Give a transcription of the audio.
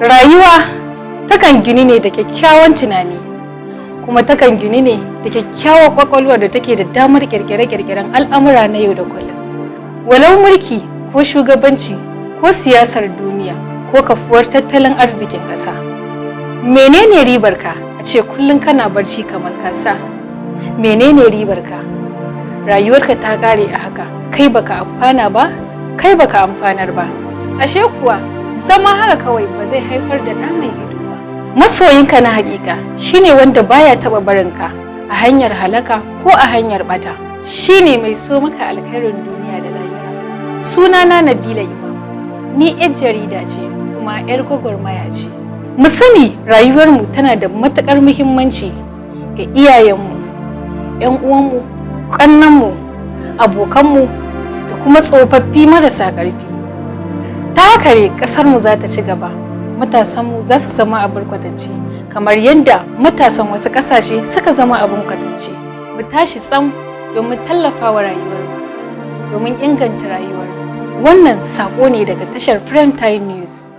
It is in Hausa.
Rayuwa takan gini ne da kyakkyawan tunani, kuma takan gini ne da kyakkyawar kwakwalwar da take da damar kirkire-kirkiren al'amura na yau da kullum. Walau mulki ko shugabanci ko siyasar duniya ko kafuwar tattalin arzikin ƙasa. Menene ribarka a ce kullum kana barci kamar kasa? Menene ribarka? Rayuwarka ta ƙare a haka, kai baka amfana ba, kai baka amfanar ba. Ashe kuwa zama haka kawai ba zai haifar da ɗa mai ido ba. Masoyinka na hakika shine wanda baya taɓa barinka a hanyar halaka ko a hanyar bata. Shine mai so maka alkhairin duniya da lahira. Sunana Nabila Imam. Ni 'yar jarida ce kuma 'yar gwagwarmaya ce. Mu sani rayuwarmu tana da matuƙar muhimmanci ga iyayenmu, 'yan uwanmu, ƙannanmu, abokanmu da kuma tsofaffi marasa ƙarfi. Ta haka ne ƙasarmu za ta ci gaba, matasanmu za su zama abin kwatance, kamar yadda matasan wasu ƙasashe suka zama abin kwatance. Mu tashi tsam domin tallafawa rayuwarmu, domin inganta rayuwarmu. Wannan saƙo ne daga tashar Prime Time News.